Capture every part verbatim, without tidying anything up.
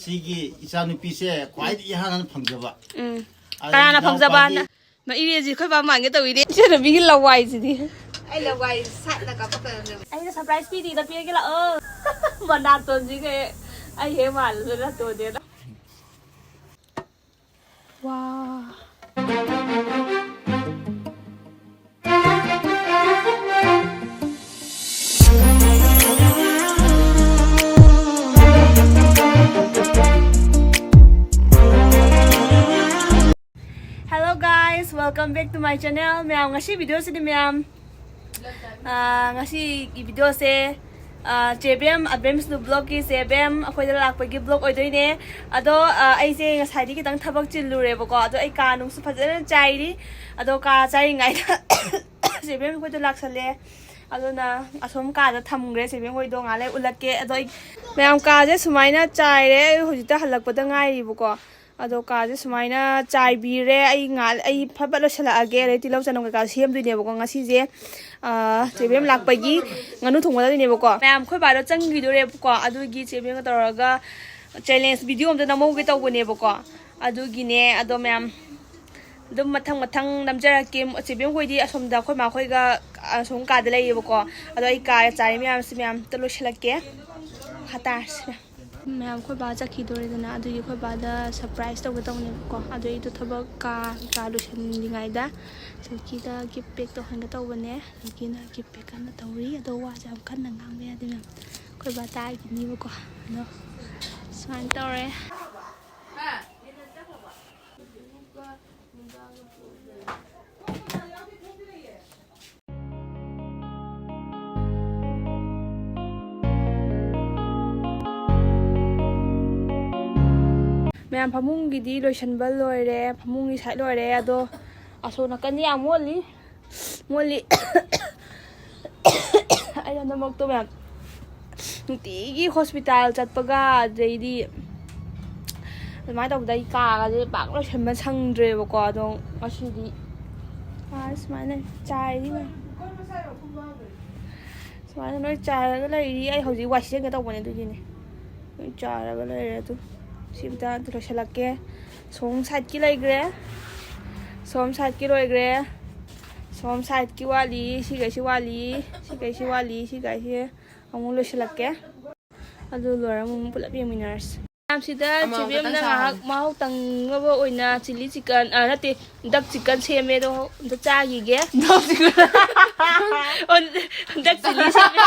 ꯁꯤꯒꯤ ꯏꯆꯥꯅꯨꯄꯤꯁꯦ ꯈ꯭ꯋꯥꯏꯗꯒꯤ ꯏꯍꯥꯟ ꯍꯥꯟꯅ ꯐꯪꯖꯕ꯫ ꯎꯝ꯫ ꯑꯗ ꯀꯅꯥꯅ ꯏꯅꯥꯎꯄꯥꯒꯤ ꯐꯪꯖꯕꯅ? ꯃ-, ꯏꯔꯦꯁꯤ ꯑꯩꯈꯣꯏ ꯕꯥ ꯃꯥꯟꯒꯦ ꯇꯧꯋꯤꯅꯦ꯫ ꯏꯆꯥꯅꯨꯄꯤꯒꯤ ꯂꯋꯥꯏꯁꯤꯗꯤ꯫ ꯑꯩ ꯂꯋꯥꯏ ꯁꯥꯠꯅ ꯀꯥꯞꯄꯛꯀꯗꯕꯅꯦꯕ꯫ ꯑꯩꯅ surprise ꯄꯤꯔꯤꯗ ꯄꯤꯔꯒꯦ ꯂꯥꯛꯑꯣ꯫ ꯃꯅꯥꯇꯣꯟꯁꯤꯒ ꯑꯩ ꯍꯦꯛ ꯃꯥꯜꯂꯗ ꯅꯥꯇꯣꯟꯅꯦꯅ꯫ ꯋꯥ꯫ Hello guys, welcome back to my channel. ꯃꯌꯥꯝ, ꯉꯁꯤ video ꯁꯤꯗꯤ ꯃꯌꯥꯝ, ꯑꯥ, ꯉꯁꯤꯒꯤ video ꯁꯦ, ꯑꯥ, ꯆꯦꯕꯦꯝ, ꯑꯕꯦꯝꯁꯅꯨ vlog ꯀꯤ ꯆꯦꯕꯦꯝ ꯑꯩꯈꯣꯏꯗ ꯂꯥꯛꯄꯒꯤ vlog ꯑꯣꯏꯗꯣꯏꯅꯦ꯫ ꯑꯗꯣ, ꯑꯥ, ꯑꯩꯁꯦ ꯉꯁꯥꯏꯗꯤ ꯈꯤꯇꯪ ꯊꯕꯛ ꯆꯤꯜꯂꯨꯔꯦꯕꯀꯣ꯫ ꯑꯗꯣ ꯑꯩ ꯀꯥ ꯅꯨꯡꯁꯨ ꯐꯖꯅ ꯆꯥꯏꯔꯤ꯫ ꯑꯗꯣ ꯀꯥ ꯆꯥꯏꯔꯤꯉꯩꯗ ꯆꯦꯕꯦꯝ ꯑꯩꯈꯣꯏꯗꯣ ꯂꯥꯛꯁꯜꯂꯦ꯫ ꯑꯗꯨꯅ ꯑꯁꯣꯝ ꯀꯥꯗ ꯊꯝꯈ꯭ꯔꯦ ꯆꯦꯕꯦꯝ ꯍꯣꯏꯗꯣ꯫ ꯉꯥꯏꯍꯥꯛ ꯂꯩ ꯎꯠꯂꯛꯀꯦ꯫ ꯑꯗꯣ ꯑꯩ ꯃꯌꯥꯝ, ꯀꯥꯁꯦ ꯁꯨꯃꯥꯏꯅ ꯆꯥꯏꯔꯦ꯫ ꯑꯩ ꯍꯧꯖꯤꯛꯇ ꯍꯜꯂꯛꯄꯗ ꯉꯥꯏꯔꯤꯕꯀꯣ꯫ ꯑꯗꯣ ꯀꯥꯁꯦ ꯁꯨꯃꯥꯏꯅ ꯆꯥꯏꯕꯤꯔꯦ꯫ ꯑꯩ ꯉꯥ-, ꯑꯩ ꯐꯠ ꯐꯠ ꯂꯣꯏꯁꯤꯜꯂꯛꯑꯒꯦ꯫ ꯑꯗꯩ ꯇꯤꯜꯍꯧ ꯆꯅꯝ ꯀꯩꯀꯥ ꯁꯦꯝꯗꯣꯏꯅꯦꯕꯀꯣ ꯉꯁꯤꯁꯦ꯫ ꯑꯥ, ꯆꯦꯕꯦꯝ ꯂꯥꯛꯄꯒꯤ ꯉꯥꯅꯨ ꯊꯣꯡꯕ ꯆꯥꯗꯣꯏꯅꯦꯕꯀꯣ꯫ ꯃꯌꯥꯝ, ꯑꯩꯈꯣꯏ ꯕꯥꯗꯣ ꯆꯪꯈꯤꯗꯣꯔꯦꯕꯀꯣ꯫ ꯑꯗꯨꯒꯤ ꯆꯦꯕꯦꯝꯒ ꯇꯧꯔꯒ challenge video ꯑꯝꯇ ꯅꯝꯍꯧꯒꯦ ꯇꯧꯕꯅꯦꯕꯀꯣ꯫ ꯑꯗꯨꯒꯤꯅꯦ꯫ ꯑꯗꯣ ꯃꯌꯥꯝ, ꯑꯗꯨꯝ ꯃꯊꯪ ꯃꯊꯪ ꯅꯝꯖꯔꯛꯀꯦ꯫ ꯆꯦꯕꯦꯝ ꯈꯣꯏꯗꯤ ꯑꯁꯣꯝꯗ ꯑꯩꯈꯣꯏ ꯃꯥ ꯈꯣꯏꯒ ꯑꯁꯣꯝ ꯀꯥꯗ ꯂꯩꯌꯦꯕꯀꯣ꯫ ꯑꯗꯣ ꯑꯩ ꯀꯥ ꯆꯥꯏ ꯃꯌꯥꯝꯁꯦ ꯃꯌꯥꯝ ꯑꯝꯇ ꯂꯣꯏꯁꯤꯜꯂꯛꯀꯦ꯫ ꯃꯈꯥ ꯇꯥꯔꯁꯤ꯫ ꯃꯌꯥꯝ, ꯑꯩꯈꯣꯏ ꯕꯥ ꯆꯠꯈꯤꯗꯣꯔꯦꯗꯅ, ꯑꯗꯨꯒꯤ ꯑꯩꯈꯣꯏ ꯕꯥꯗ surprise ꯇꯧꯒꯦ ꯇꯧꯕꯅꯦꯕꯀꯣ꯫ ꯑꯗꯨ ꯑꯩꯗꯣ ꯊꯕꯛ ꯀꯥ ꯀꯩꯀꯥ ꯂꯣꯏꯁꯤꯟꯗ꯭ꯔꯤꯉꯩꯗ ꯁꯤꯜꯀꯤꯗ gift pack ꯇꯧꯍꯟꯒꯦ ꯇꯧꯕꯅꯦ꯫ ꯁꯤꯜꯀꯤꯅ gift pack ꯀꯟꯅ ꯇꯧꯔꯤ꯫ ꯑꯗꯣ ꯋꯥꯁꯦ ꯌꯥꯝ ꯀꯟꯅ ꯉꯥꯡꯕ ꯌꯥꯗꯦ ꯃꯌꯥꯝ, ꯑꯩꯈꯣꯏ ꯕꯥ ꯇꯥꯈꯤꯅꯤꯕꯀꯣ꯫ ꯑꯗꯣ ꯁꯨꯃꯥꯏꯅ ꯇꯧꯔꯦ꯫ ꯃꯌꯥꯝ, ꯐꯃꯨꯡꯒꯤꯗꯤ ꯂꯣꯏꯁꯟꯕ ꯂꯣꯏꯔꯦ, ꯐꯃꯨꯡꯒꯤ side ꯂꯣꯏꯔꯦ꯫ ꯑꯗꯣ ꯑꯁꯣꯝ ꯅꯥꯀꯟꯗꯤ ꯌꯥꯝ ꯃꯣꯠꯂꯤ, ꯃꯣꯠꯂꯤ꯫ ꯑꯩ ꯍꯟꯗꯛꯃꯛꯇꯣ ꯃꯌꯥꯝ ꯅꯨꯡꯇꯤꯒꯤ hospital ꯆꯠꯄꯒ ꯑꯗꯩꯗꯤ ꯑꯗꯨꯃꯥꯏꯅ ꯇꯧꯕꯗ ꯑꯩ ꯀꯥꯒꯁꯦ ꯄꯥꯛ ꯂꯣꯏꯁꯟꯕ ꯁꯪꯗ꯭ꯔꯦꯕꯀꯣ꯫ ꯑꯗꯣ ꯉꯁꯤꯗꯤ, ꯑꯥ, ꯁꯨꯃꯥꯏꯅ ꯆꯥꯏꯔꯤ ꯃꯌꯥꯝ꯫ ꯁꯨꯃꯥꯏꯅ ꯂꯣꯏ ꯆꯥꯏꯔꯒ ꯂꯩꯔꯤ꯫ ꯑꯩ ꯍꯧꯖꯤꯛ ꯋꯥꯏ ꯁꯤꯠꯆꯟꯒꯦ ꯇꯧꯕꯅꯦ ꯑꯗꯨꯒꯤꯅꯦ꯫ ꯆꯥꯔꯒ ꯂꯩꯔꯦ ꯑꯗꯨ꯫ ꯁꯤ ꯑꯝꯇ ꯂꯣꯏꯁꯤꯜꯂꯛꯀꯦ꯫ ꯁꯣꯝ ꯁꯥꯏꯠꯀꯤ ꯂꯩꯈ꯭ꯔꯦ, ꯁꯣꯝ ꯁꯥꯏꯠꯀꯤ ꯂꯣꯏꯈ꯭ꯔꯦ, ꯁꯣꯝ ꯁꯥꯏꯠꯀꯤ ꯋꯥꯠꯂꯤ, ꯁꯤꯈꯩꯁꯤ ꯋꯥꯠꯂꯤ, ꯁꯤꯈꯩꯁꯤ ꯋꯥꯠꯂꯤ, ꯁꯤꯈꯩꯁꯤ ꯑꯃꯨꯛ ꯂꯣꯏꯁꯤꯜꯂꯛꯀꯦ꯫ ꯑꯗꯨ ꯂꯣꯏꯔꯒ ꯑꯃꯨꯛ ꯄꯨꯂꯞ ꯌꯦꯡꯃꯤꯟꯅꯔꯁꯤ꯫ ꯃꯌꯥꯝꯁꯤꯗ ꯑꯃꯃꯝ ꯆꯦꯕꯦꯝꯅ ꯈꯛꯇꯪ ꯉꯥꯏꯍꯥꯛ ꯆꯥꯕ꯫ ꯃꯍꯥꯎ ꯇꯪꯅꯕ ꯑꯣꯏꯅ ꯆꯤꯂꯤ ꯆꯤꯛꯀꯟ, ꯑ, ꯅꯠꯇꯦ, ꯗꯛ ꯆꯤꯛꯀꯟ ꯁꯦꯝꯃꯦ, ꯑꯗꯣ ꯑꯝꯇ ꯆꯥꯈꯤꯒꯦ꯫ ꯗꯛ ꯆꯤꯛꯀꯟ꯫ ꯑꯣ, ꯗꯛ ꯆꯤꯂꯤ ꯁꯦꯝꯃꯦ꯫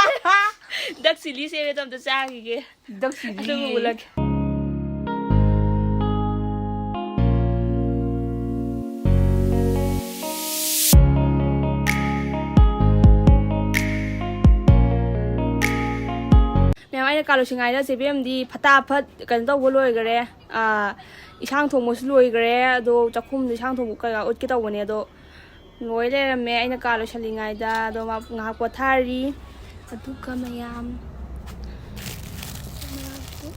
ꯗꯛ ꯆꯤꯂꯤ ꯁꯦꯝꯃꯦ, ꯑꯗꯣ ꯑꯝꯇ ꯆꯥꯈꯤꯒꯦ꯫ ꯗꯛ ꯆꯤꯂꯤ꯫ ꯑꯗꯨꯒ ꯎꯠꯂꯛꯀꯦ꯫ ꯃꯌꯥꯝ, ꯑꯩꯅ ꯀꯥ ꯂꯣꯏꯁꯤꯟꯉꯥꯏꯗ ꯆꯦꯕꯦꯝꯗꯤ ꯐꯇꯥꯐꯠ ꯀꯩꯅꯣ ꯇꯧꯕ ꯂꯣꯏꯈꯔꯦ꯫ ꯑꯥ, ꯏꯟꯁꯥꯡ ꯊꯣꯡꯕꯁꯨ ꯂꯣꯏꯈꯔꯦ꯫ ꯑꯗꯣ ꯆꯥꯛꯈꯨꯝꯗꯣ ꯏꯟꯁꯥꯡ ꯊꯣꯡꯕ ꯀꯩꯀꯥ ꯎꯠꯀꯦ ꯇꯧꯕꯅꯦ, ꯑꯗꯣ ꯂꯣꯏ ꯂꯩꯔꯝꯃꯦ꯫ ꯑꯩꯅ ꯀꯥ ꯂꯣꯏꯁꯤꯜꯂꯤꯉꯩꯗ ꯑꯗꯣ ꯃꯥ ꯉꯥꯏꯍꯥꯛ ꯄꯣꯊꯥꯔꯤ꯫ ꯑꯗꯨꯒ ꯃꯌꯥꯝ, ꯃꯌꯥꯝꯗꯣ,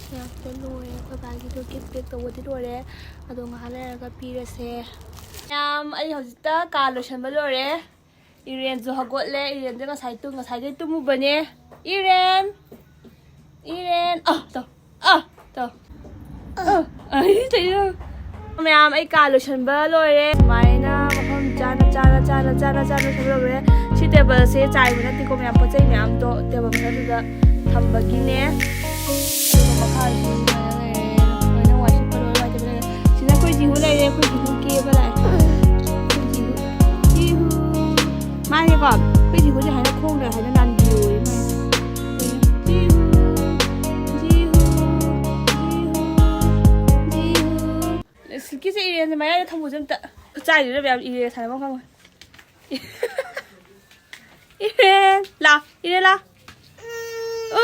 ꯃꯌꯥꯝꯗꯣ ꯂꯣꯏꯔꯦ꯫ ꯑꯩꯈꯣꯏ ꯕꯥꯒꯤꯗꯣ ꯒꯤꯐ ꯄꯦꯛ ꯇꯧꯕꯗꯤ ꯂꯣꯏꯔꯦ꯫ ꯑꯗꯣ ꯉꯥꯏꯍꯥꯛ ꯂꯩꯔꯒ ꯄꯤꯔꯁꯦ꯫ ꯃꯌꯥꯝ, ꯑꯩ ꯍꯧꯖꯤꯛꯇ ꯀꯥ ꯂꯣꯏꯁꯤꯟꯕ ꯂꯣꯏꯔꯦ꯫ ꯏꯔꯦꯟꯁꯨ ꯍꯧꯒꯠꯂꯦ꯫ ꯏꯔꯦꯟꯗꯤ ꯉꯁꯥꯏ ꯇꯨꯝ-, ꯉꯁꯥꯏꯗꯩ ꯇꯨꯝꯃꯨꯕꯅꯦ꯫ ꯏꯔꯦꯟ! ꯏꯔꯦꯟ! ꯑ, ꯇꯧ꯫ ꯑ, ꯇꯧ꯫ ꯑ, ꯑꯩ ꯇꯧ꯫ ꯃꯌꯥꯝ, ꯑꯩ ꯀꯥ ꯂꯣꯏꯁꯟꯕ ꯂꯣꯏꯔꯦ꯫ ꯁꯨꯃꯥꯏꯅ ꯃꯐꯝ ꯆꯥꯅ, ꯆꯥꯅ, ꯆꯥꯅ, ꯆꯥꯅ, ꯆꯥꯅ ꯂꯣꯏꯁꯟꯕ ꯂꯣꯏꯔꯦ꯫ ꯁꯤ ꯇꯦꯕꯜꯁꯦ ꯆꯥꯏꯕ ꯅꯠꯇꯦꯀꯣ ꯃꯌꯥꯝ, ꯄꯣꯠ ꯆꯩ ꯃꯌꯥꯝꯗꯣ ꯇꯦꯕꯜ ꯃꯊꯛꯇꯨꯗ ꯊꯝꯕꯒꯤꯅꯦ꯫ ꯑꯗꯨꯒ ꯃꯈꯥꯁꯨ ꯁꯨꯃꯥꯏꯅ ꯂꯩꯔꯦ꯫ ꯂꯣꯏꯅ ꯋꯥꯏ ꯁꯤꯠꯄ ꯂꯣꯏꯔꯦ, ꯋꯥꯏ ꯇꯩꯕ ꯂꯣꯏꯔꯦ꯫ ꯁꯤꯗ ꯑꯩꯈꯣꯏ ꯖꯤꯍꯨ ꯂꯩꯔꯦ, ꯑꯩꯈꯣꯏ ꯖꯤꯍꯨ ꯀꯦꯕ ꯂꯥꯛꯑꯦ꯫ ꯑꯩꯈꯣꯏ ꯖꯤꯍꯨ꯫ ꯖꯤꯍꯨ꯫ ꯃꯥꯅꯦꯀꯣ, ꯑꯩꯈꯣꯏ ꯖꯤꯍꯨꯁꯦ ꯍꯥꯏꯅ ꯈꯣꯡꯗ ꯍꯥꯏꯅ ꯅꯥꯟꯕꯤꯌꯣꯌꯦ ꯃꯥꯅ꯫ ꯖꯤꯍꯨ, ꯖꯤꯍꯨ, ꯖꯤꯍꯨ, ꯖꯤꯍꯨ꯫ ꯁꯤꯜꯀꯤꯁꯦ ꯏꯔꯦꯟꯁꯦ ꯃꯌꯥꯏꯗ ꯊꯝꯃꯨꯁꯦ ꯑꯝꯇ꯫ ꯆꯥꯏꯔꯤꯔ ꯃꯌꯥꯝ ꯏꯔꯦꯟ ꯁꯥꯟꯅꯐꯝ ꯈꯪꯉꯣꯏ꯫ ꯏꯔꯦꯟ, ꯂꯥ, ꯏꯔꯦꯟ, ꯂꯥ꯫ ꯎ,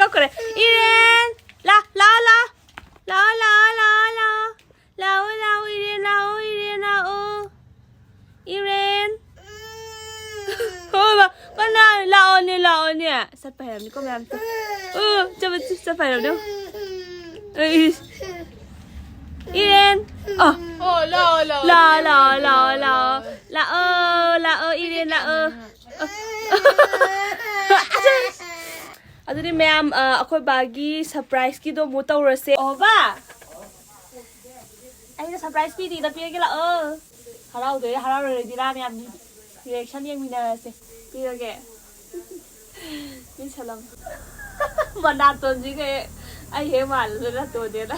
ꯀꯞꯈ꯭ꯔꯦ꯫ ꯏꯔꯦꯟ, ꯂꯥ, ꯂꯥ, ꯂꯥ꯫ ꯂꯥ, ꯂꯥ, ꯂꯥ, ꯂꯥ꯫ ꯂꯥꯛꯑꯣ, ꯂꯥꯛꯑꯣ, ꯏꯔꯦꯟ, ꯂꯥꯛꯑꯣ, ꯏꯔꯦꯟ, ꯂꯥꯛꯑꯣ꯫ ꯏꯔꯦꯟ꯫ ꯍꯣꯏꯕ, ꯀꯅꯥ? ꯂꯥꯛꯑꯣꯅꯦ, ꯂꯥꯛꯑꯣꯅꯦ꯫ ꯆꯠꯄ ꯍꯩꯔꯝꯅꯤꯀꯣ ꯃꯌꯥꯝꯁꯦ꯫ ꯎ, ꯆꯠꯄ, ꯆꯠꯄ ꯍꯩꯔꯝꯅꯤ꯫ ꯏꯁ꯫ ꯏꯔꯦꯟ꯫ ꯑ꯫ ꯑꯣ, ꯂꯥꯛꯑꯣ, ꯂꯥꯛꯑꯣ, ꯂꯥꯛꯑꯣ, ꯂꯥꯛꯑꯣ, ꯂꯥꯛꯑꯣ, ꯂꯥꯛꯑꯣ꯫ ꯂꯥꯛꯑꯣ, ꯂꯥꯛꯑꯣ, ꯏꯔꯦꯟ, ꯂꯥꯛꯑꯣ꯫ ꯑ꯫ ꯑꯗꯨꯗꯤ ꯃꯌꯥꯝ, ꯑ, ꯑꯩꯈꯣꯏ ꯕꯥꯒꯤ ꯁꯔꯄ꯭ꯔꯥꯏꯁꯀꯤꯗꯣ ꯑꯃꯨꯛ ꯇꯧꯔꯁꯦ꯫ ꯑꯣ ꯕꯥ, ꯑꯩꯅ ꯁꯔꯄ꯭ꯔꯥꯏꯁ ꯄꯤꯗ꯭ꯔꯤꯗ ꯄꯤꯔꯒꯦ ꯂꯥꯛꯑꯣ꯫ ꯍꯔꯥꯎꯗꯣꯏꯔꯥ ꯍꯔꯥꯎꯔꯣꯏꯗꯣꯏꯔꯥ ꯃꯌꯥꯝ ꯔꯤꯌꯦꯛꯁꯟ ꯌꯦꯡꯃꯤꯟꯅꯔꯁꯦ꯫ ꯄꯤꯔꯒꯦ꯫ ꯃꯤ ꯁꯂꯝ꯫ ꯃꯅꯥꯇꯣꯟꯁꯤꯒ ꯑꯩ ꯍꯦꯛ ꯃꯥꯜꯂꯗ ꯅꯥꯇꯣꯟꯅꯦꯅ꯫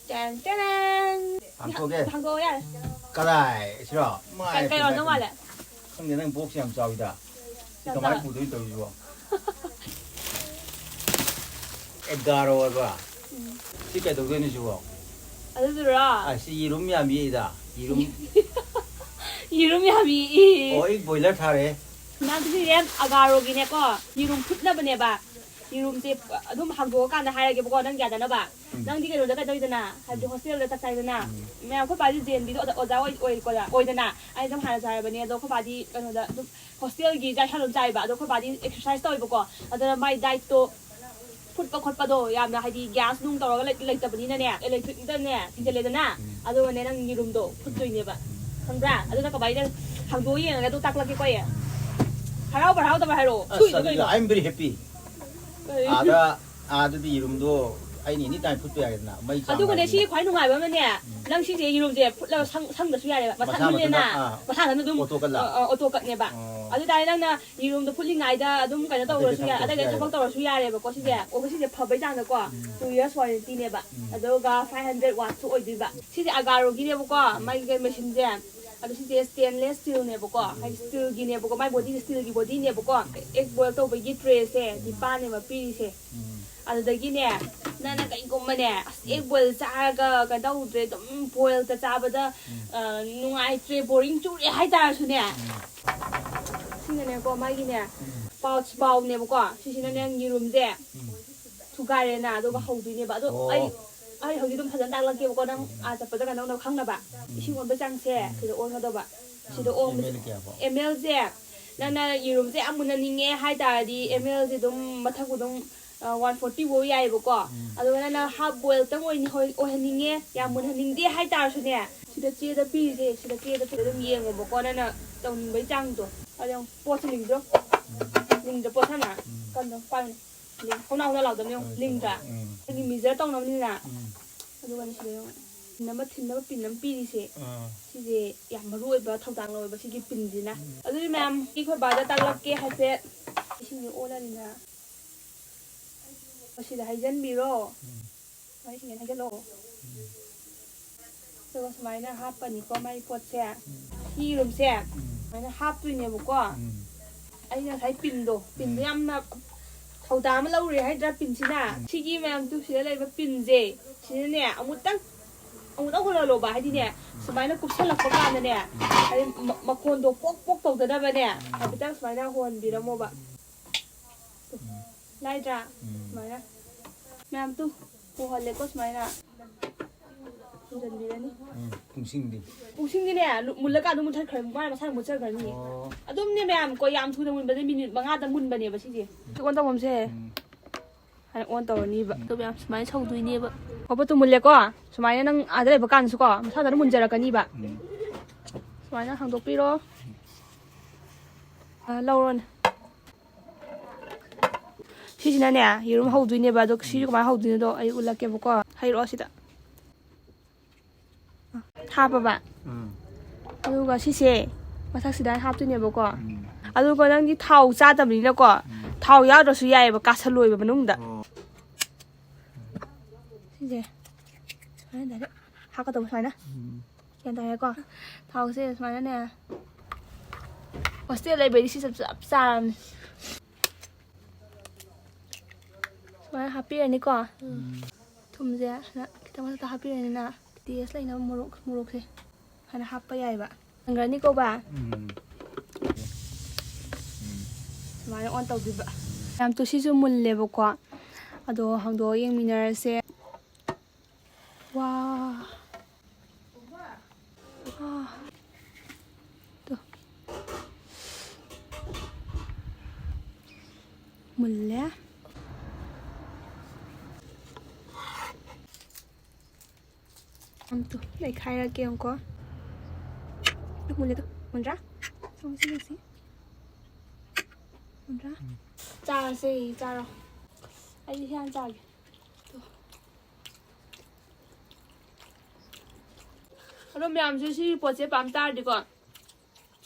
Ten ten. ꯍꯥꯡꯇꯣꯛꯑꯒꯦ꯫ ꯍꯥꯡꯗꯣꯛꯑꯣ ꯌꯥꯔꯦ꯫ ꯀꯗꯥꯏ? ꯁꯤꯔꯣ? ꯃꯥꯏ ꯀꯩ, ꯀꯩ ꯑꯣꯏꯔꯝꯗꯧ ꯃꯥꯜꯂꯦ? ꯈꯪꯗꯦ, ꯅꯪ ꯕꯣꯛꯁ ꯌꯥꯝ ꯆꯥꯎꯋꯤꯗ꯫ ꯁꯤ ꯌꯥꯝ ꯀꯃꯥꯏꯅ ꯆꯥꯎꯋꯦ꯫ ꯄꯨꯗꯣꯏꯅꯣ ꯇꯧꯔꯤꯁꯤꯕꯣ? ꯑꯦꯒꯥꯔꯣ ꯍꯥꯏꯕ? ꯎꯝ꯫ ꯁꯤ ꯀꯩꯗꯧꯗꯣꯏꯅꯣ ꯁꯤꯕꯣ? ꯑꯗꯨꯗꯨꯔꯣ? ꯑ, ꯁꯤ ꯌꯦꯔꯨꯝ ꯌꯥꯝ ꯌꯦꯛꯏꯗ꯫ ꯌꯦꯔꯨꯝ꯫ ꯌꯦꯔꯨꯝ ꯌꯥꯝ ꯌꯦꯛꯏ꯫ ꯑꯣ, ꯑꯩ ꯕꯣꯏꯂꯔ ꯊꯥꯔꯦ꯫ ꯅꯪ ꯁꯤꯁꯦ ꯑꯒꯥꯔꯣꯒꯤꯅꯦꯀꯣ, ꯌꯦꯔꯨꯝ ꯐꯨꯠꯅꯕꯅꯦꯕ꯫ ꯌꯦꯔꯨꯝꯁꯦ ꯑꯗꯨꯝ ꯍꯥꯡꯗꯣꯛꯑꯀꯥꯟꯗ ꯍꯥꯏꯔꯒꯦꯕꯀꯣ, ꯅꯪ ꯌꯥꯗꯅꯕ꯫ ꯎꯝ꯫ ꯅꯪꯗꯤ ꯀꯩꯅꯣꯗ ꯀꯩꯗꯧꯔꯤꯗꯅ, ꯍꯥꯏꯕꯗꯤ ꯎꯝ꯫ ꯍꯣꯁꯇꯦꯜꯗ ꯆꯥꯛ ꯆꯥꯏꯗꯅ꯫ ꯎꯝ꯫ ꯃꯌꯥꯝ ꯑꯩꯈꯣꯏ ꯄꯥꯗꯤ ꯖꯦ ꯑꯦꯟ ꯕꯤꯗ ꯑꯣꯖꯥ ꯑꯣꯏ-, ꯑꯣꯏꯀꯣ-, ꯑꯣꯏꯗꯅ꯫ ꯑꯩ ꯑꯗꯨꯝ ꯍꯥꯟꯅꯁꯨ ꯍꯥꯏꯔꯕꯅꯦ, ꯑꯗꯣ ꯑꯩꯈꯣꯏ ꯄꯥꯗꯤ ꯀꯩꯅꯣꯗ ꯑꯗꯨꯝ ꯍꯣꯁꯇꯦꯜꯒꯤ ꯆꯥꯛ ꯏꯁꯥ ꯑꯗꯨꯝ ꯆꯥꯏꯕ꯫ ꯑꯗꯣ ꯑꯩꯈꯣꯏ ꯄꯥꯗꯤ ꯑꯦꯛꯁꯔꯁꯥꯏꯁ ꯇꯧꯋꯦꯕꯀꯣ꯫ ꯑꯗꯨꯅ ꯃꯥꯏ ꯗꯥꯏꯠꯇꯣ ꯐꯨꯠꯄ ꯈꯣꯠꯄꯗꯣ ꯌꯥꯝꯅ, ꯍꯥꯏꯗꯤ, ꯒ꯭ꯌꯥꯁ ꯅꯨꯡ ꯇꯧꯔꯒ ꯂꯩ-, ꯂꯩꯇꯕꯅꯤꯅꯅꯦ, ꯏꯂꯦꯛꯇ꯭ꯔꯤꯛꯇꯅꯦ ꯊꯤꯡꯖꯤꯜꯂꯦꯗꯅ꯫ ꯎꯝ꯫ ꯑꯗꯨꯒꯅꯦ ꯅꯪ ꯌꯦꯔꯨꯝꯗꯣ ꯐꯨꯠꯇꯣꯏꯅꯦꯕ꯫ ꯈꯪꯕ꯭ꯔꯥ? ꯑꯗꯨꯅ ꯀꯃꯥꯏꯅ ꯍꯥꯡꯗꯣꯛꯑ ꯌꯦꯡꯉꯒ ꯑꯗꯨ ꯇꯥꯛꯂꯛꯀꯦꯀꯣ ꯑꯩ꯫ ꯍꯔꯥꯎꯕ ꯍꯔꯥꯎꯗꯕ ꯍꯥꯏꯔꯛꯑꯣ꯫ ꯑꯁ, ꯁꯨꯏꯗꯣ ꯑꯗꯨꯗꯤ ꯀꯩꯅꯣ? I am very happy꯫ ꯀꯔꯤ? ꯑꯥꯗ, ꯑꯥꯗꯗꯤ ꯌꯦꯔꯨꯝꯗꯣ ꯑꯩꯅ ꯑꯦꯅꯤ ꯇꯥꯏꯝ ꯐꯨꯠꯄ ꯌꯥꯏꯗꯅ, ꯃꯩ ꯆꯥꯡ ꯑꯗꯨꯒꯅꯦ, ꯅꯥꯏꯕꯅꯤꯅ꯫ ꯁꯤ ꯈ꯭ꯋꯥꯏ ꯅꯨꯡꯉꯥꯏꯕ ꯑꯃꯅꯦ, ꯎꯝ꯫ ꯅꯪ ꯁꯤꯁꯦ ꯌꯦꯔꯨꯝꯁꯦ ꯐꯨꯠꯂꯒ ꯁꯪ-, ꯁꯪꯗ꯭ꯔꯁꯨ ꯌꯥꯔꯦꯕ, ꯃꯁꯥ ꯃꯁꯥ ꯃꯨꯜꯂꯦꯅ꯫ ꯃꯊꯟꯇ, ꯑꯥ, ꯃꯁꯥ ꯃꯊꯟꯇ ꯑꯗꯨꯝ, ꯑꯣꯇꯣ ꯀꯠꯂ? ꯑ, ꯑ, ꯑꯣꯇꯣ ꯀꯠꯅꯦꯕ꯫ ꯑꯣ꯫ ꯑꯗꯨ ꯇꯥꯔꯗꯤ ꯅꯪꯅ ꯌꯦꯔꯨꯝꯗꯣ ꯐꯨꯠꯂꯤꯉꯩꯗ ꯑꯗꯨꯝ ꯀꯩꯅꯣ ꯑꯇꯩ ꯇꯧꯔꯁꯨ ꯑꯇꯩ ꯌꯥꯏ, ꯇꯧꯔꯁꯨ ꯑꯇꯩ ꯌꯥꯏ, ꯌꯥꯏ, ꯌꯥꯏꯕ꯫ ꯊꯕꯛ ꯇꯧꯔꯁꯨ ꯌꯥꯔꯦꯕꯀꯣ ꯁꯤꯁꯦ꯫ ꯎꯝ꯫ ꯑꯣ, ꯁꯤꯁꯦ ꯐꯕꯩ ꯆꯥꯡꯗꯀꯣ, ꯎꯝ꯫ Two years warranty ꯅꯦꯕ꯫ ꯎꯝ꯫ ꯑꯗꯨꯒ five hundred watt ꯁꯨ ꯑꯣꯏꯗꯣꯏꯕ꯫ ꯁꯤꯁꯦ ꯑꯒꯥꯔꯣꯒꯤꯅꯦꯕꯀꯣ, ꯎꯝ꯫ ꯃꯥꯒꯤ ꯀꯩ ꯃꯦꯆꯤꯟꯁꯦ꯫ ꯑꯗꯣ ꯁꯤꯁꯦ stainless steel ꯅꯦꯕꯀꯣ, ꯎꯝ꯫ ꯍꯥꯏꯗꯤ steel ꯒꯤꯅꯦꯕꯀꯣ, ꯃꯥꯏ body ꯁꯦ steel ꯒꯤ body ꯅꯦꯕꯀꯣ꯫ Egg boil ꯇꯧꯕꯒꯤ tray ꯁꯦ ꯅꯤꯄꯥꯟꯅꯦꯕ ꯄꯤꯔꯤꯁꯦ꯫ ꯎꯝ꯫ ꯑꯗꯨꯗꯒꯤꯅꯦ, ꯅꯪꯅ ꯀꯩꯒꯨꯝꯕꯅꯦ, ꯑꯁ, egg boil ꯆꯥꯔꯒ ꯀꯩꯅꯣ ꯇꯧꯗ꯭ꯔꯦ, ꯑꯗꯨꯝ boil ꯇ ꯆꯥꯕꯗ, ꯎꯝ꯫ ꯑ, ꯅꯨꯡꯉꯥꯏꯇ꯭ꯔꯦ, boring ꯆꯨꯔꯦ ꯍꯥꯏꯇꯥꯔꯁꯨꯅꯦ, ꯎꯝ꯫ ꯁꯤꯅꯅꯦꯀꯣ, ꯃꯥꯒꯤꯅꯦ, ꯎꯝ꯫ Pouch bowl ꯅꯦꯕꯀꯣ, ꯁꯤꯁꯤꯅꯅꯦ, ꯎꯝ꯫ ꯌꯦꯔꯨꯝꯁꯦ ꯎꯝ꯫ ꯊꯨꯒꯥꯏꯔꯦꯅ, ꯑꯗꯨꯒ ꯎꯝ꯫ ꯍꯧꯗꯣꯏꯅꯦꯕ꯫ ꯑꯗꯣ ꯑꯣ꯫ ꯑꯩ, ꯑꯩ ꯍꯧꯖꯤꯛ ꯑꯗꯨꯝ ꯐꯖꯅ ꯇꯥꯛꯂꯛꯀꯦꯕꯀꯣ, ꯅꯪ ꯎꯝ꯫ ꯑꯥ ꯆꯠꯄꯗ ꯀꯩꯅꯣ ꯅꯪ ꯈꯪꯅꯕ꯫ ꯎꯝ꯫ ꯏꯁꯤꯡ ꯑꯣꯟꯕ ꯆꯥꯡꯁꯦ ꯎꯝ꯫ ꯁꯤꯗ ꯑꯣꯟꯒꯗꯧꯕ꯫ ꯁꯤꯗ ꯎꯝ꯫ ꯑꯣꯟꯕꯁꯦ, M L ꯀꯌꯥꯐꯥꯎ? M L ꯁꯦ, ꯅꯪꯅ ꯌꯦꯔꯨꯝꯁꯦ ꯌꯥꯝ ꯃꯨꯟꯅꯅꯤꯡꯉꯦ ꯍꯥꯏ ꯇꯥꯔꯗꯤ, ꯎꯝ꯫ M L ꯁꯦ ꯑꯗꯨꯝ ꯃꯊꯛ ꯑꯗꯨꯝ, ꯑ, one forty ꯐꯥꯎ ꯌꯥꯏꯌꯦꯕꯀꯣ꯫ ꯎꯝ꯫ ꯑꯗꯨꯒ ꯅꯪꯅ half boil ꯇꯪ ꯑꯣꯏꯅ-, ꯑꯣꯏ-, ꯑꯣꯏꯍꯟꯅꯤꯡꯉꯦ, ꯌꯥꯝ ꯃꯨꯟꯍꯟꯅꯤꯡꯗꯦ ꯍꯥꯏ ꯇꯥꯔꯁꯨꯅꯦ, ꯁꯤꯗ ꯆꯦꯗ ꯄꯤꯔꯤꯁꯦ, ꯁꯤꯗ ꯆꯦꯗ ꯄꯤꯔꯒ ꯑꯗꯨꯝ ꯌꯦꯡꯉꯣꯕꯀꯣ, ꯅꯪꯅ ꯇꯧꯅꯤꯡꯕꯒꯤ ꯆꯥꯡꯗꯣ꯫ ꯑꯗꯣ ꯄꯣꯠꯁꯦ ꯂꯤꯡꯗ꯭ꯔꯣ? ꯎꯝ꯫ ꯂꯤꯡꯗ꯭ꯔ ꯄꯣꯠꯁꯦ ꯌꯥꯝꯅ? ꯎꯝ꯫ ꯀꯟꯗꯣ ꯄꯥꯏꯌꯨꯅꯦ꯫ ꯂꯤꯡ-, ꯍꯧꯅ ꯍꯧꯅ ꯂꯥꯎꯗꯕꯅꯦ ꯌꯦꯡꯉꯨ꯫ ꯂꯤꯡꯗ꯭ꯔꯥ? ꯎꯝ꯫ ꯑꯩꯒꯤ ꯃꯤꯖꯔ ꯇꯧꯅꯕꯅꯤꯅ꯫ ꯎꯝ꯫ ꯑꯗꯨꯒꯅꯦ ꯁꯤꯗ ꯌꯦꯡꯉꯨ꯫ ꯊꯤꯟꯅꯕ, ꯊꯤꯟꯅꯕ ꯄꯤꯟ ꯑꯃ ꯄꯤꯔꯤꯁꯦ꯫ ꯑꯥ꯫ ꯁꯤꯁꯦ ꯌꯥꯝ ꯃꯔꯨ ꯑꯣꯏꯕ ꯊꯧꯗꯥꯡ ꯂꯧꯋꯦꯕ ꯁꯤꯒꯤ ꯄꯤꯟꯁꯤꯅ꯫ ꯎꯝ꯫ ꯑꯗꯨꯗꯤ ꯃꯌꯥꯝ ꯑꯩꯈꯣꯏ ꯕꯥꯗ ꯇꯥꯛꯂꯛꯀꯦ ꯍꯥꯏꯐꯦꯠ꯫ ꯏꯁꯤꯡꯁꯦ ꯑꯣꯜꯂꯅꯤꯅ꯫ ꯃꯁꯤꯗ ꯍꯩꯖꯟꯕꯤꯔꯣ꯫ ꯎꯝ꯫ ꯃꯍꯤꯁꯤꯡꯁꯦ ꯍꯩꯖꯜꯂꯣ꯫ ꯎꯝ꯫ ꯑꯗꯨꯒ ꯁꯨꯃꯥꯏꯅ ꯍꯥꯞꯄꯅꯤꯀꯣ ꯃꯥꯏ ꯄꯣꯠꯁꯦ꯫ ꯎꯝ꯫ ꯁꯤ ꯌꯦꯔꯨꯝꯁꯦ ꯎꯝ꯫ ꯁꯨꯃꯥꯏꯅ ꯍꯥꯞꯇꯣꯏꯅꯦꯕꯀꯣ꯫ ꯎꯝ꯫ ꯑꯩꯅ ꯉꯁꯥꯏ ꯄꯤꯟꯗꯣ, ꯄꯤꯟꯗꯣ ꯎꯝ꯫ ꯌꯥꯝꯅ ꯊꯧꯗꯥꯡ ꯑꯃ ꯂꯧꯔꯦ ꯍꯥꯏꯗ꯭ꯔꯥ ꯄꯤꯟꯁꯤꯅ? ꯎꯝ꯫ ꯁꯤꯒꯤ ꯃꯌꯥꯝ ꯇꯨ ꯁꯤꯗ ꯂꯩꯕ ꯄꯤꯟꯁꯦ, ꯁꯤꯅꯅꯦ ꯑꯃꯨꯛꯇꯪ, ꯑꯃꯨꯛꯇꯪ ꯍꯣꯜꯍꯜꯂꯣꯕ꯫ ꯍꯥꯏꯗꯤꯅꯦ, ꯎꯝ꯫ ꯁꯨꯃꯥꯏꯅ ꯀꯨꯞꯁꯜꯂꯛꯄ ꯀꯥꯟꯗꯅꯦ, ꯎꯝ꯫ ꯍꯥꯏꯗꯤ ꯃ-, ꯃꯈꯣꯟꯗꯣ ꯄꯣꯛ ꯄꯣꯛ ꯇꯧꯗꯅꯕꯅꯦ, ꯎꯝ꯫ ꯍꯥꯏꯐꯦꯠꯇꯪ ꯁꯨꯃꯥꯏꯅ ꯍꯣꯟꯕꯤꯔꯝꯃꯣꯕ꯫ ꯎꯝ꯫ ꯂꯥꯏꯗ꯭ꯔꯥ? ꯎꯝ꯫ ꯁꯨꯃꯥꯏꯅ꯫ ꯃꯌꯥꯝ ꯇꯨ ꯄꯨꯍꯜꯂꯦꯀꯣ ꯁꯨꯃꯥꯏꯅ꯫ ꯊꯝꯖꯤꯟꯕꯤꯔꯅꯤ꯫ ꯎꯝ, ꯄꯨꯡꯁꯤꯡꯗꯤ? ꯄꯨꯡꯁꯤꯡꯗꯤꯅꯦ, ꯂꯨ-, ꯃꯨꯜꯂꯀꯥꯟꯗ ꯃꯨꯠꯊꯠꯈ꯭ꯔꯅꯤ, ꯃꯥꯅ ꯃꯁꯥꯅ ꯃꯨꯠꯆꯈ꯭ꯔꯅꯤ꯫ ꯑꯣ꯫ ꯑꯗꯨꯝꯅꯦ ꯃꯌꯥꯝ ꯀꯣ, ꯌꯥꯝ ꯊꯨꯅ ꯃꯨꯟꯕꯅꯦ, ꯃꯤꯅꯤꯠ ꯃꯉꯥꯗ ꯃꯨꯟꯕꯅꯦꯕ ꯁꯤꯁꯦ꯫ ꯁꯤ ꯑꯣꯟ ꯇꯧꯐꯝꯁꯦ꯫ ꯎꯝ꯫ ꯍꯥꯏꯅ ꯑꯣꯟ ꯇꯧꯔꯅꯤꯕ꯫ ꯎꯝ꯫ ꯑꯗꯨ ꯃꯌꯥꯝ ꯁꯨꯃꯥꯏꯅ ꯁꯧꯗꯣꯏꯅꯦꯕ꯫ ꯄꯣꯠꯇꯨ ꯃꯨꯜꯂꯦꯀꯣ, ꯁꯨꯃꯥꯏꯅ ꯅꯪ ꯑꯥꯗ ꯂꯩꯕ ꯀꯥꯟꯗꯁꯨꯀꯣ, ꯃꯁꯥꯗ ꯑꯗꯨꯝ ꯃꯨꯟꯖꯔꯛꯀꯅꯤꯕ꯫ ꯎꯝ꯫ ꯁꯨꯃꯥꯏꯅ ꯍꯥꯡꯗꯣꯛꯄꯤꯔꯣ꯫ ꯑ, ꯂꯧꯔꯣꯅꯦ꯫ ꯁꯤꯁꯤꯅꯅꯦ, ꯌꯦꯔꯨꯝ ꯍꯧꯗꯣꯏꯅꯦꯕ꯫ ꯑꯗꯣ ꯁꯤꯁꯨ ꯀꯃꯥꯏꯅ ꯍꯧꯗꯣꯏꯅꯣꯗꯣ ꯑꯩ ꯎꯠꯂꯛꯀꯦꯕꯀꯣ꯫ ꯍꯩꯔꯛꯑꯣ ꯁꯤꯗ꯫ ꯍꯥꯞꯄꯕ? ꯎꯝ꯫ ꯑꯗꯨꯒ ꯁꯤꯁꯦ ꯃꯊꯛꯁꯤꯗ ꯍꯥꯞꯇꯣꯏꯅꯦꯕꯀꯣ꯫ ꯎꯝ꯫ ꯑꯗꯨꯒ ꯅꯪꯗꯤ ꯊꯥꯎ ꯆꯥꯗꯕꯅꯤꯅꯀꯣ, ꯎꯝ꯫ ꯊꯥꯎ ꯌꯥꯎꯗ꯭ꯔꯁꯨ ꯌꯥꯏꯑꯕ, ꯀꯥꯁꯜꯂꯣꯏꯕ ꯃꯅꯨꯡꯗ꯫ ꯑꯣ꯫ ꯁꯤꯁꯦ ꯁꯨꯃꯥꯏꯅ direct ꯍꯥꯞꯀꯗꯧꯕ ꯁꯨꯃꯥꯏꯅ꯫ ꯎꯝ꯫ ꯒ꯭ꯌꯥꯟ ꯇꯥꯔꯦꯀꯣ? ꯊꯥꯎꯁꯦ ꯁꯨꯃꯥꯏꯅꯅꯦ, ꯍꯣꯁꯇꯦꯜ ꯂꯩꯕꯩꯗꯤ ꯁꯤ ꯆꯞ, ꯆꯞ ꯆꯥꯔꯕꯅꯤ꯫ ꯁꯨꯃꯥꯏꯅ ꯍꯥꯞꯄꯤꯔꯅꯤꯀꯣ꯫ ꯎꯝ꯫ ꯊꯨꯝꯁꯦ ꯁꯨꯃꯥꯏꯅ ꯈꯤꯇꯪ ꯃꯊꯛꯇ ꯍꯥꯞꯄꯤꯔꯅꯤꯅ, taste ꯂꯩꯅꯕ ꯃꯣꯔꯣꯛ, ꯃꯣꯔꯣꯛꯁꯦ ꯁꯨꯃꯥꯏꯅ ꯍꯥꯞꯄ ꯌꯥꯏꯕ꯫ ꯍꯪꯒ꯭ꯔꯅꯤꯀꯣ ꯕꯥ? ꯎꯝ꯫ ꯎꯝ꯫ ꯁꯨꯃꯥꯏꯅ on ꯇꯧꯗꯣꯏꯕ꯫ ꯃꯌꯥꯝ ꯇꯨ ꯁꯤꯁꯨ ꯃꯨꯜꯂꯦꯕꯀꯣ꯫ ꯑꯗꯣ ꯍꯥꯡꯗꯣꯛꯑ ꯌꯦꯡꯃꯤꯟꯅꯔꯁꯦ꯫ ꯋꯥ꯫ ꯋꯥ꯫ ꯇꯨ꯫ ꯃꯨꯜꯂꯦ꯫ ꯑꯝꯇ ꯅꯩꯈꯥꯏꯔꯛꯀꯦ ꯌꯦꯡꯉꯨꯀꯣ꯫ ꯃꯨꯜꯂꯦ ꯇꯨ꯫ ꯃꯨꯟꯗ꯭ꯔꯥ? ꯌꯦꯡꯉꯨꯁꯤ, ꯌꯦꯡꯉꯨꯁꯤ꯫ ꯃꯨꯟꯗ꯭ꯔꯥ? ꯎꯝ꯫ ꯆꯥꯔꯁꯦ, ꯆꯥꯔꯣ꯫ ꯑꯩꯗꯤ ꯁꯤ ꯍꯥꯟꯅ ꯆꯥꯒꯦ꯫ ꯑꯗꯣ ꯃꯌꯥꯝꯁꯨ ꯁꯤ ꯄꯣꯠꯁꯦ ꯄꯥꯝ ꯇꯥꯔꯗꯤꯀꯣ,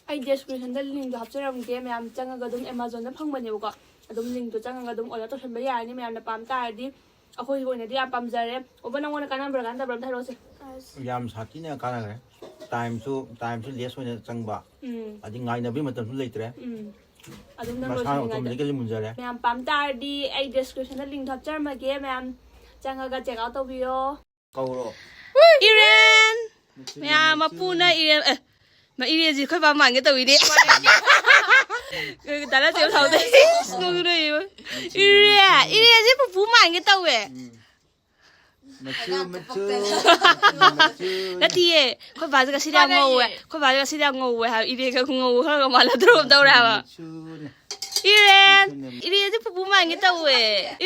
ꯑꯩ ꯗꯦꯁꯀ꯭ꯔꯤꯞꯁꯟꯗ ꯂꯤꯡꯗꯣ ꯍꯥꯞꯆꯔꯝꯒꯦ꯫ ꯃꯌꯥꯝ ꯆꯪꯉꯒ ꯑꯗꯨꯝ ꯑꯦꯃꯥꯖꯣꯟꯗ ꯐꯪꯕꯅꯦꯕꯀꯣ꯫ ꯑꯗꯨꯝ ꯂꯤꯡꯗꯣ ꯆꯪꯉꯒ ꯑꯗꯨꯝ ꯑꯣꯔꯗꯔ ꯇꯧꯁꯟꯕ ꯌꯥꯔꯅꯤ, ꯃꯌꯥꯝꯅ ꯄꯥꯝ ꯇꯥꯔꯗꯤ꯫ ꯑꯩꯈꯣꯏꯒꯤ ꯑꯣꯏꯅꯗꯤ ꯌꯥꯝ ꯄꯥꯝꯖꯔꯦ꯫ ꯑꯣꯕ, ꯅꯪꯉꯣꯟꯗ ꯀꯥꯟꯅꯕ꯭ꯔꯥ ꯀꯥꯟꯅꯗꯕ꯭ꯔꯥ ꯑꯝꯇ ꯍꯥꯏꯔꯛꯑꯣꯁꯦ꯫ ꯌꯥꯝ ꯁꯥꯊꯤꯅ ꯀꯥꯟꯅꯈ꯭ꯔꯦ꯫ ꯇꯥꯏꯝꯁꯨ, ꯇꯥꯏꯝꯁꯨ ꯂꯦꯁ ꯑꯣꯏꯅ ꯆꯪꯕ꯫ ꯎꯝ꯫ ꯑꯗꯩ ꯉꯥꯏꯅꯕꯒꯤ ꯃꯇꯝꯁꯨ ꯂꯩꯇ꯭ꯔꯦ꯫ ꯎꯝ꯫ ꯑꯗꯨꯝ ꯅꯪ ꯃꯁꯥꯅ ꯂꯣꯏꯁꯤꯟꯅꯤꯡꯉꯥꯏꯗ꯫ ꯑꯣꯇꯣꯃꯦꯇꯤꯀꯦꯜꯂꯤ ꯃꯨꯟꯖꯔꯦ꯫ ꯃꯌꯥꯝ ꯄꯥꯝ ꯇꯥꯔꯗꯤ ꯑꯩ ꯗꯦꯁꯀ꯭ꯔꯤꯞꯁꯟꯗ ꯂꯤꯡꯗꯣ ꯍꯥꯞꯆꯔꯝꯃꯒꯦ, ꯃꯌꯥꯝ ꯆꯪꯉꯒ ꯆꯦꯛ ꯑꯥꯎꯠ ꯇꯧꯕꯤꯌꯣ꯫ ꯀꯧꯔꯣ꯫ ꯏꯔꯦꯟ! ꯃꯌꯥꯝ ꯃꯄꯨꯅ ꯏꯔꯦꯟ, ꯑꯦ, ꯃ-, ꯏꯔꯦꯟꯁꯤ ꯑꯩꯈꯣꯏ ꯕꯥ ꯃꯥꯟꯒꯦ ꯇꯧꯋꯤꯅꯦ꯫ ꯗꯥ ꯂꯥꯟꯆꯦꯟꯕ ꯁꯥꯎꯗꯦ꯫ ꯏꯁ, ꯅꯣꯛꯅꯤꯡꯕ꯫ ꯏꯔꯦ, ꯏꯔꯦꯟꯁꯤ ꯄꯨꯄꯨ ꯃꯥꯟꯒꯦ ꯇꯧꯋꯦ꯫ ꯎꯝ꯫ ꯃꯆꯨ, ꯃꯆꯨ, ꯃꯆꯨ, ꯃꯆꯨ꯫ ꯅꯠꯇꯤꯌꯦ, ꯑꯩꯈꯣꯏ ꯕꯥꯁꯦ ꯉꯁꯤꯗꯤ ꯌꯥꯝ ꯉꯧꯋꯦ꯫ ꯃꯥꯟꯅꯩꯌꯦ꯫ ꯑꯩꯈꯣꯏ ꯕꯥꯁꯦ ꯉꯁꯤꯗꯤ ꯌꯥꯝ ꯉꯧꯋꯦ ꯍꯥꯏꯕ꯫ ꯏꯔꯦꯟꯒ ꯈꯨꯉꯧ ꯈꯔꯒ ꯃꯥꯟꯅꯗ꯭ꯔꯣ ꯇꯧꯔꯦ ꯍꯥꯏꯕ꯫ ꯃꯆꯨꯅꯦ꯫ ꯏꯔꯦꯟ! ꯃꯆꯨꯅꯦ꯫ ꯏꯔꯦꯟꯁꯦ ꯄꯨꯄꯨ ꯃꯥꯟꯒꯦ ꯇꯧꯋꯦ꯫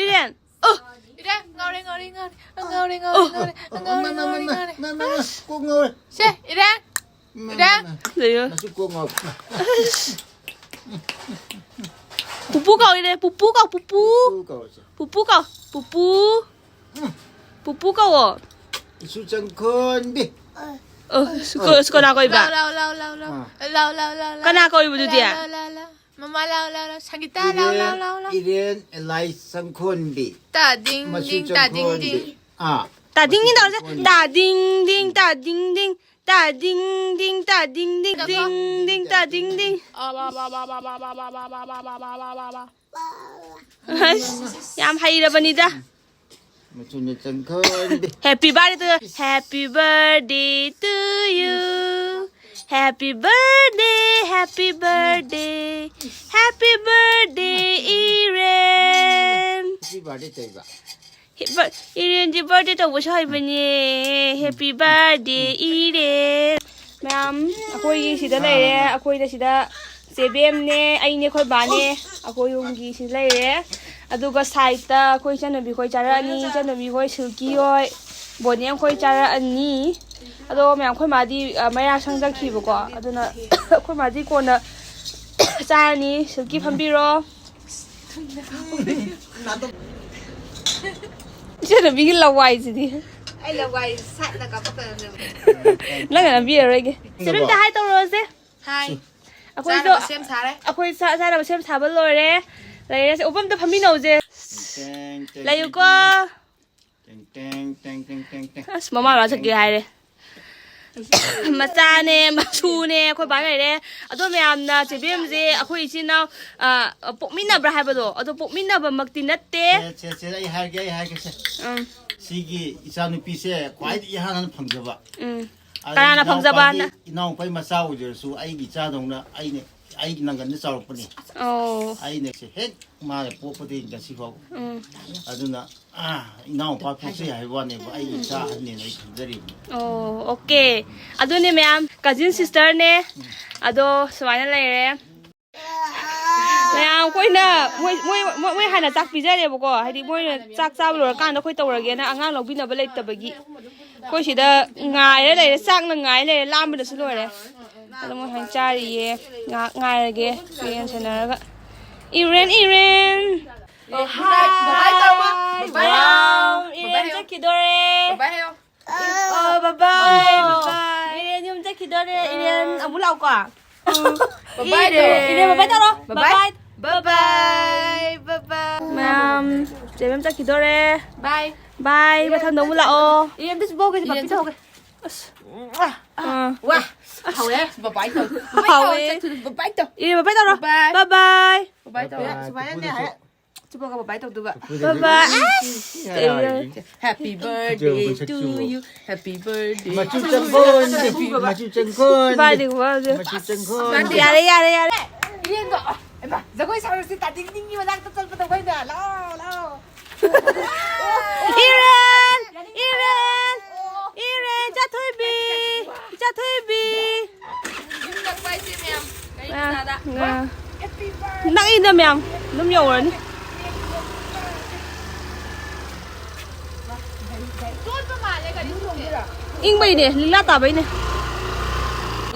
ꯏꯔꯦꯟ! ꯑꯣ! ꯏꯔꯦꯟ! ꯉꯥꯎꯔꯦ, ꯉꯥꯎꯔꯦ, ꯉꯥꯎꯔꯦ꯫ ꯑ, ꯉꯥꯎꯔꯦ, ꯉꯥꯎꯔꯦ, ꯑꯣ! ꯉꯥꯎꯔꯦ꯫ ꯑ, ꯉꯥꯎꯔꯦ, ꯃꯥ, ꯃꯥ, ꯉꯥꯎꯔꯦ, ꯃꯥ, ꯃꯥ, ꯉꯥꯎꯔꯦ꯫ ꯃꯥ, ꯃꯥ, ꯀꯣꯛ ꯉꯥꯎꯔꯦ꯫ ꯁꯦ, ꯏꯔꯦꯟ! ꯃꯥ, ꯏꯔꯦꯟ! ꯃꯥ, ꯃꯥ꯫ ꯂꯩꯌꯣ꯫ ꯃꯆꯨ ꯀꯣꯛ ꯉꯥꯎꯔꯦ꯫ ꯑꯁ! ꯄꯨꯄꯨ ꯀꯧꯏꯅꯦ, ꯄꯨꯄꯨ ꯀꯧ, ꯄꯨꯄꯨ꯫ ꯄꯨꯄꯨ ꯀꯧꯔꯁꯦ꯫ ꯄꯨꯄꯨ ꯀꯧ, ꯄꯨꯄꯨ꯫ ꯎꯝ꯫ ꯄꯨꯄꯨ ꯀꯧꯋꯣ꯫ ꯏꯁꯨ ꯆꯪꯈꯣꯟꯕꯤ꯫ ꯑ, ꯁꯨ-, ꯁꯨ-, ꯀꯅꯥ ꯀꯧꯏꯕ? ꯂꯥꯎ, ꯂꯥꯎ, ꯂꯥꯎ, ꯂꯥꯎ, ꯂꯥꯎ꯫ ꯑꯥ꯫ ꯂꯥꯎ, ꯂꯥꯎ, ꯂꯥꯎ, ꯂꯥꯎ꯫ ꯀꯅꯥ ꯀꯧꯏꯕ ꯑꯗꯨꯗꯤ? ꯂꯥꯎ, ꯂꯥꯎ, ꯂꯥꯎ, ꯂꯥꯎ꯫ ꯃꯃꯥ ꯂꯥꯎ, ꯂꯥꯎ, ꯂꯥꯎ꯫ ꯁꯪꯒꯤꯇꯥ ꯂꯥꯎ, ꯏꯔꯦꯟ, ꯂꯥꯎ, ꯂꯥꯎ, ꯂꯥꯎ꯫ ꯏꯔꯦꯟ ꯑꯦꯂꯥꯏꯁ ꯆꯪꯈꯣꯟꯕꯤ꯫ ꯇꯥ ꯗꯤꯡ ꯃꯆꯨ ꯗꯤꯡ, ꯇꯥ ꯗꯤꯡ ꯆꯪꯈꯣꯟꯕꯤ꯫ ꯗꯤꯡ꯫ ꯑꯥ꯫ ꯇꯥ ꯗꯤꯡ ꯗꯤꯡ ꯇꯧꯔꯁꯦ꯫ ꯃꯆꯨ ꯆꯪꯈꯣꯟꯕꯤ꯫ ꯇꯥ ꯗꯤꯡ ꯗꯤꯡ, ꯎꯝ꯫ ꯇꯥ ꯗꯤꯡ ꯗꯤꯡ, ꯇꯥ ꯗꯤꯡ ꯗꯤꯡ, ꯗꯤꯡ ꯗꯤꯡ, ꯇꯥ ꯗꯤꯡ ꯗꯤꯡ꯫ ꯑꯁ, ꯌꯥꯝ ꯍꯩꯔꯕꯅꯤꯗ꯫ ꯃꯆꯨꯅ ꯆꯪꯈꯣꯟꯕꯤ꯫ Happy birthday to, happy birthday to you. Happy birthday, happy birthday, happy birthday, ꯏꯔꯦꯟ꯫ Happy birthday ꯇꯧꯏꯕ꯫ ꯍꯦ-, ꯕ-, ꯏꯔꯦꯟꯗꯤ birthday ꯇꯧꯕꯁꯨ ꯍꯩꯕꯅꯦ꯫ Happy birthday, ꯏꯔꯦꯟ꯫ ꯃꯌꯥꯝ, ꯑꯩꯈꯣꯏꯒꯤ ꯁꯤꯗ ꯂꯩꯔꯦ꯫ ꯑꯩꯈꯣꯏꯗ ꯁꯤꯗ ꯆꯦꯕꯦꯝꯅꯦ, ꯑꯩꯅꯦ, ꯑꯩꯈꯣꯏ ꯕꯥꯅꯦ꯫ ꯑꯩꯈꯣꯏ ꯑꯍꯨꯝꯒꯤ ꯁꯤꯗ ꯂꯩꯔꯦ꯫ ꯑꯗꯨꯒ side-ꯇ ꯑꯩꯈꯣꯏ ꯏꯆꯟꯅꯨꯄꯤ ꯈꯣꯏ ꯆꯥꯔꯛꯑꯅꯤ, ꯏꯆꯟꯅꯨꯄꯤ ꯍꯣꯏ, ꯁꯤꯜꯀꯤ ꯍꯣꯏ, ꯕꯣꯅꯦꯝ ꯈꯣꯏ ꯆꯥꯔꯛꯑꯅꯤ꯫ ꯑꯗꯣ ꯃꯌꯥꯝ, ꯑꯩꯈꯣꯏ ꯃꯥꯗꯤ, ꯑ, ꯃꯌꯥ ꯁꯪ ꯆꯠꯈꯤꯕꯀꯣ, ꯑꯗꯨꯅ ꯑꯩꯈꯣꯏ ꯃꯥꯗꯤ ꯀꯣꯟꯅ ꯆꯥꯔꯅꯤ꯫ ꯁꯤꯜꯀꯤ ꯐꯝꯕꯤꯔꯣ꯫ ꯏꯆꯟꯅꯨꯄꯤꯒꯤ ꯂꯋꯥꯏꯁꯤꯗꯤ꯫ ꯑꯩ ꯂꯋꯥꯏ ꯁꯥꯠꯅ ꯀꯥꯞꯄꯛꯀꯗꯕꯅꯦꯕ꯫ ꯅꯪꯅ ꯅꯝꯕꯤꯔꯔꯣꯏꯒꯦ꯫ ꯁꯤꯗ ꯑꯝꯇ ꯍꯥꯏ ꯇꯧꯔꯛꯑꯣꯁꯦ꯫ ꯍꯥꯏ꯫ ꯑꯩꯈꯣꯏꯁꯨ ꯆꯥꯅꯕ ꯁꯦꯝ ꯁꯥꯔꯦ꯫ ꯑꯩꯈꯣꯏ ꯆꯥ-, ꯆꯥꯅꯕ ꯁꯦꯝ ꯁꯥꯕ ꯂꯣꯏꯔꯦ꯫ ꯂꯩꯔꯁꯦ꯫ ꯎꯄꯨ ꯑꯝꯇ ꯐꯝꯃꯤꯟꯅꯧꯁꯦ꯫ ꯇꯦꯡ, ꯇꯦꯡ, ꯂꯩꯌꯨꯀꯣ꯫ ꯇꯦꯡ, ꯇꯦꯡ, ꯇꯦꯡ, ꯇꯦꯡ, ꯇꯦꯡ꯫ ꯑꯁ, ꯃꯃꯥ ꯕꯕꯥ ꯆꯠꯀꯦ ꯍꯥꯏꯔꯦ꯫ ꯃꯆꯥꯅꯦ, ꯃꯁꯨꯅꯦ, ꯑꯩꯈꯣꯏ ꯕꯥ ꯂꯩꯔꯦ꯫ ꯑꯗꯣ ꯃꯌꯥꯝꯅ ꯆꯦꯕꯦꯝꯁꯦ ꯑꯩꯈꯣꯏ ꯏꯆꯤꯟ ꯏꯅꯥꯎ, ꯑ, ꯄꯣꯛꯃꯤꯟꯅꯕ꯭ꯔꯥ ꯍꯥꯏꯕꯗꯣ? ꯑꯗꯣ ꯄꯣꯛꯃꯤꯟꯅꯕꯃꯛꯇꯤ ꯅꯠꯇꯦ꯫ ꯁꯦ, ꯁꯦ, ꯁꯦ, ꯑꯩ ꯍꯥꯏꯔꯒꯦ, ꯑꯩ ꯍꯥꯏꯔꯒꯦ, ꯁꯦ꯫ ꯎꯝ꯫ ꯁꯤꯒꯤ ꯏꯆꯥꯅꯨꯄꯤꯁꯦ ꯈ꯭ꯋꯥꯏꯗꯒꯤ ꯏꯍꯥꯟ ꯍꯥꯟꯅ ꯐꯪꯖꯕ꯫ ꯎꯝ꯫ ꯑꯗꯨ ꯀꯅꯥꯅ ꯐꯪꯖꯕꯅ? ꯏꯅꯥꯎꯄꯥꯒꯤ, ꯏꯅꯥꯎꯄꯥꯒꯤ ꯃꯆꯥ ꯑꯣꯏꯖꯔꯁꯨ ꯑꯩꯒꯤ ꯏꯆꯥꯗꯧꯅ ꯑꯩꯅ, ꯑꯩꯒꯤ ꯅꯪꯒꯟꯗ ꯆꯥꯎꯔꯛꯄꯅꯤ꯫ ꯑꯣ꯫ ꯑꯩꯅ ꯁꯦ ꯍꯦꯛ ꯃꯥꯅ ꯄꯣꯛꯄꯗꯒꯤ ꯉꯁꯤꯐꯥꯎ꯫ ꯎꯝ꯫ ꯑꯗꯨꯅ, ꯑꯥ, ꯏꯅꯥꯎꯄꯥ ꯄꯣꯛꯆꯩ ꯍꯥꯏꯕ ꯋꯥꯅꯦꯕ, ꯑꯩꯒꯤ ꯏꯆꯥ ꯑꯍꯟꯅꯦꯅ ꯑꯩ ꯈꯟꯖꯔꯤꯕꯅꯤ꯫ ꯑꯣ, ꯑꯣꯀꯦ꯫ ꯑꯗꯨꯅꯦ ꯃꯌꯥꯝ, cousin sisterꯅꯦ꯫ ꯑꯗꯣ ꯁꯨꯃꯥꯏꯅ ꯂꯩꯔꯦ꯫ ꯃꯌꯥꯝ ꯑꯩꯈꯣꯏꯅ ꯃꯣꯏ, ꯃꯣꯏ, ꯃꯣꯏ, ꯃꯣꯏ ꯍꯥꯟꯅ ꯆꯥꯛ ꯄꯤꯖꯔꯦꯕꯀꯣ꯫ ꯍꯥꯏꯗꯤ ꯃꯣꯏꯅ ꯆꯥꯛ ꯆꯥꯕ ꯂꯣꯏꯔꯀꯥꯟꯗ ꯑꯩꯈꯣꯏ ꯇꯧꯔꯒꯦꯅ ꯑꯉꯥꯡ ꯂꯧꯕꯤꯅꯕ ꯂꯩꯇꯕꯒꯤ꯫ ꯑꯩꯈꯣꯏ ꯁꯤꯗ ꯉꯥꯏꯔ ꯂꯩꯔꯦ, ꯆꯥꯛꯅ ꯉꯥꯏ ꯂꯩꯔꯦ, ꯂꯥꯝꯕꯅꯁꯨ ꯂꯣꯏꯔꯦ꯫ ꯑꯗꯣ ꯃꯣꯏ ꯍꯧꯖꯤꯛ ꯆꯥꯔꯤꯌꯦ꯫ ꯉꯥꯏꯍꯥꯛ ꯉꯥꯏꯔꯒꯦ, ꯌꯦꯟ ꯁꯦꯟꯅꯔꯒ꯫ ꯏꯔꯦꯟ, ꯏꯔꯦꯟ! ꯑꯣ, good night. Bye bye ꯇꯧꯔꯣ꯫ Bye bye. Wow, ꯏꯔꯦꯟ bye bye. ꯆꯠꯈꯤꯗꯣꯔꯦ꯫ Bye bye ꯍꯥꯏꯌꯣ꯫ ꯑꯣ, bye bye, bye bye. ꯏꯔꯦꯟ ꯌꯨꯝ ꯆꯠꯈꯤꯗꯣꯔꯦ꯫ ꯏꯔꯦꯟ ꯑꯃꯨꯛ ꯂꯥꯛꯎꯀꯣ꯫ Bye bye ꯏꯔꯦꯟ, ꯇꯧꯔꯣ꯫ ꯏꯔꯦꯟ bye bye ꯇꯧꯔꯣ꯫ Bye bye. Bye bye, bye bye. ꯃꯌꯥꯝ, ꯆꯦꯕꯦꯝ ꯆꯠꯈꯤꯗꯣꯔꯦ꯫ Bye. Bye, ꯃꯊꯪꯗ ꯑꯃꯨꯛ ꯂꯥꯛꯑꯣ꯫ ꯏꯔꯦꯟꯗꯁꯨ ꯄꯣꯛꯒꯦ, ꯄꯥꯄꯤ ꯇꯧꯍꯧꯒꯦ꯫ ꯑꯁ꯫ ꯑꯥ꯫ ꯋꯥ꯫ ꯍꯥꯎꯋꯦ꯫ Bye bye ꯇꯧ꯫ Bye bye ꯇꯧ꯫ ꯍꯥꯎꯋꯦ꯫ ꯆꯠꯈꯤꯗꯣꯔꯦ꯫ Bye bye ꯇꯧ꯫ ꯏꯔꯦꯟ bye bye ꯇꯧꯔꯣ꯫ Bye bye. Bye bye. Bye bye. ꯁꯨꯃꯥꯏꯅꯅꯦ ꯍꯥꯏ꯫ ꯆꯨꯞꯄꯒ bye bye ꯇꯧꯗꯣꯏꯕ꯫ Bye bye. ꯑꯁ, ꯍꯔꯥꯎꯔꯦ꯫ Happy birthday to you. Happy birthday ꯃꯆꯨ to ꯆꯪꯈꯣꯟ, you. ꯃꯆꯨ ꯆꯪꯈꯣꯟ, ꯕꯥꯏꯗꯤ ꯈꯨꯕꯥꯛꯁꯦ꯫ ꯃꯆꯨ ꯆꯪꯈꯣꯟ꯫ ꯌꯥꯔꯦ, ꯌꯥꯔꯦ, ꯌꯥꯔꯦ꯫ ꯏꯔꯦꯟꯗꯣ, ꯍꯩꯃꯥ, ꯖꯒꯣꯏ ꯁꯥꯔꯨꯁꯤ, ꯇꯥꯅꯤꯡꯅꯤꯡꯉꯤ ꯃꯅꯥꯛꯇ ꯆꯠꯄꯗ ꯑꯩꯈꯣꯏꯅ꯫ ꯂꯥꯛꯑꯣ, ꯂꯥꯛꯑꯣ꯫ ꯏꯔꯦꯟ! ꯏꯔꯦꯟ! ꯏꯔꯦꯟ! ꯏꯆꯥꯊꯣꯏꯕꯤ! ꯏꯆꯥꯊꯣꯏꯕꯤ! ꯌꯨꯝ ꯅꯛꯄ ꯍꯥꯏꯁꯦ ꯃꯌꯥꯝ, ꯀꯩ ꯑꯥ, ꯃꯆꯥꯗ? ꯑꯥ꯫ Happy birthday! ꯅꯛꯏꯗ ꯃꯌꯥꯝ, ꯑꯗꯨꯝ ꯌꯧꯔꯅꯤ꯫ ꯆꯣꯠꯄ ꯃꯥꯜꯂꯦ ꯒꯥꯔꯤ ꯊꯧꯕꯁꯦ꯫ ꯏꯪꯕꯩꯅꯦ, ꯂꯤꯛꯂꯥ ꯇꯥꯕꯩꯅꯦ꯫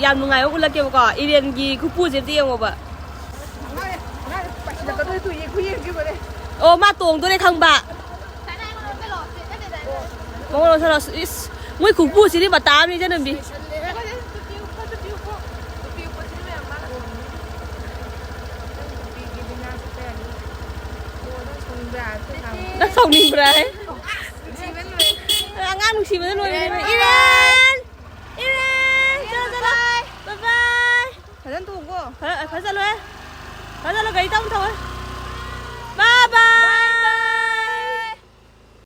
ꯌꯥꯝ ꯅꯨꯡꯉꯥꯏꯕ ꯎꯠꯂꯛꯀꯦꯕꯀꯣ, ꯏꯔꯦꯟꯒꯤ ꯈꯨꯄꯨꯁꯦ ꯑꯝꯇ ꯌꯦꯡꯉꯣꯕ꯫ ꯑꯉꯥꯡ, ꯑꯉꯥꯡ ꯄꯥꯏꯁꯤꯜꯂꯛꯀꯅꯨ꯫ ꯑꯣ, ꯃꯥ ꯇꯣꯡꯗꯣꯔꯦ ꯈꯪꯕ꯫ ꯃꯉꯣꯟꯗ ꯂꯧꯁꯜꯂꯣ꯫ ꯏꯁ, ꯃꯣꯏ ꯈꯨꯄꯨꯁꯤꯗꯤ ꯃꯇꯥ ꯑꯃꯅꯤ, ꯏꯆꯟ ꯅꯨꯄꯤ꯫ ꯅꯪ ꯁꯥꯎꯅꯤꯡꯕ꯭ꯔꯥ ꯍꯥꯏ? ꯑꯉꯥꯡ ꯅꯨꯡꯁꯤꯕꯅ ꯂꯣꯏꯔꯦ꯫ ꯏꯔꯦꯟ! ꯏꯔꯦꯟ! ꯆꯠꯂꯣ, ꯆꯠꯂꯣ꯫ Bye bye꯫ ꯐꯖꯅ ꯇꯣꯡꯉꯣ꯫ ꯐꯖ-, ꯐꯖ ꯆꯠꯂꯣꯍꯦ꯫ ꯐꯖ ꯆꯠꯂꯣ, ꯒꯥꯔꯤ ꯇꯞꯅ ꯊꯧꯍꯦ꯫ Bye bye꯫